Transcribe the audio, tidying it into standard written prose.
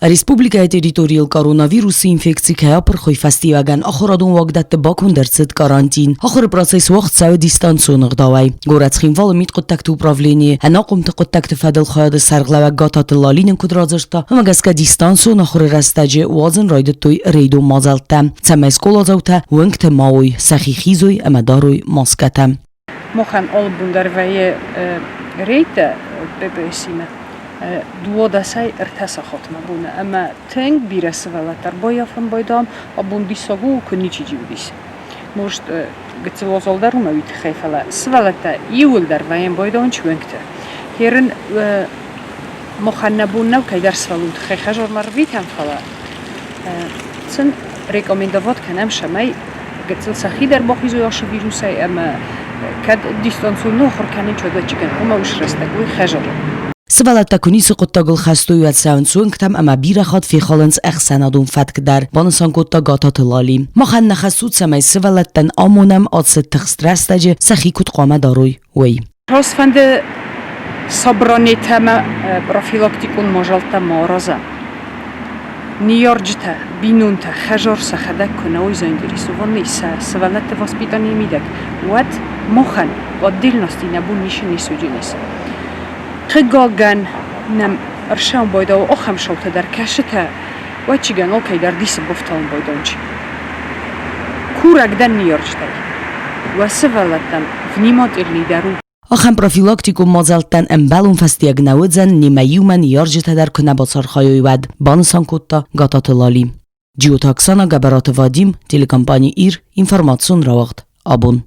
Республикӕйы территорийыл коронавирусы инфекци кӕй апырх, уый фӕстиуӕгӕн ахуырадон уагдӕтты баконд ӕрцыд карантин. Ахуыры процесс уагъд цӕуы дистанцион ӕгъдауӕй. Горӕт Цхинвалы мидхъуыддӕгты управленийы ӕнахъомты хъуыддӕгты фӕдыл хайады сӕргълӕууӕг Гататы Лалинин куыд радзырдта, уымӕ гӕсгӕ дистанцион ахуыры рӕстӕджы уадзын райдыдтой рейдон мадзӕлттӕ, цӕмӕй скъоладзаутӕ уынгты ма уой, сӕхи хизой ӕмӕ дарой маскӕтӕ. Махӕн алы бон дӕр вӕййы рейдтӕ ППС-имӕ дыууадӕсӕй ӕртӕ сахатмӕ боны ӕмӕ тынг бирӕ сывӕллӕттӕ ӕрбаййафӕм байдам. Абон диссаг у, куы ничи уыдис. Может, гыццыл уазал дӕр уымӕ уый тыххӕй, фӕлӕ сывӕллӕттӕ иууылдӕр вӕййӕм байдауын чуӕнгты. Херын махӕн нӕ бон нӕу кӕйдӕр сывӕллон тыххӕй хӕдзармӕ рвитӕм, фӕлӕ сын рекомендовать кӕнӕм, цӕмӕй гыццыл сӕхи дӕр бахизой ацы вирусӕй ӕмӕ кӕд дистанцион ахуыр кӕнын чодӕччыгӕн, уымӕ ус рӕстӕг уый хӕзары. Сывӕллӕттӕ куы ницы хъуыддагыл хӕстой, уӕд цӕуынц уынгтӕм ӕмӕ бирӕ хатт фехалынц ӕхсӕнадон фӕтк дӕр, банысан кодта Гататы Лали. Махӕн нӕ хӕс у, цӕмӕй сывӕллӕттӕн амонӕм ацы тыхст рӕстӕджы сӕхи куыд хъуамӕ дарой, уый. Цасфӕнды собранитӕмӕ профилактикон мадзӕлттӕ ма аразӕм, ныййарджытӕ, бинонтӕ, хӕдзар сӕхӕдӕг куы нӕ уой заинтересованный сӕ сывӕллӕтты воспитанийы мидӕг, уӕд махӕн отдельности нӕ бон ницы ницы уыдзӕнис. Хъыгагӕн нӕм ӕрсӕуын байдауы ахӕм шоутӕ дӕр, кӕцытӕ ӕвӕццӕгӕн алкӕй дӕр дисы бафтауын байдауынц. Курӕг дӕн ныййарджытӕй, уӕ сывӕллӕттӕм внимательный дӕр у. Ахӕм профилактикон мадзӕлттӕн ӕмбӕлон фӕстиаг нӕ уыдзӕн, немӕ иумӕ ныййарджытӕ дӕр куы нӕ бацархайой, уӕд, банысан кодта Гататы Лали. Джиоты Оксана, Гӕбӕраты Вадим, телекомпани «Ир», информацион рауагъд «Абон».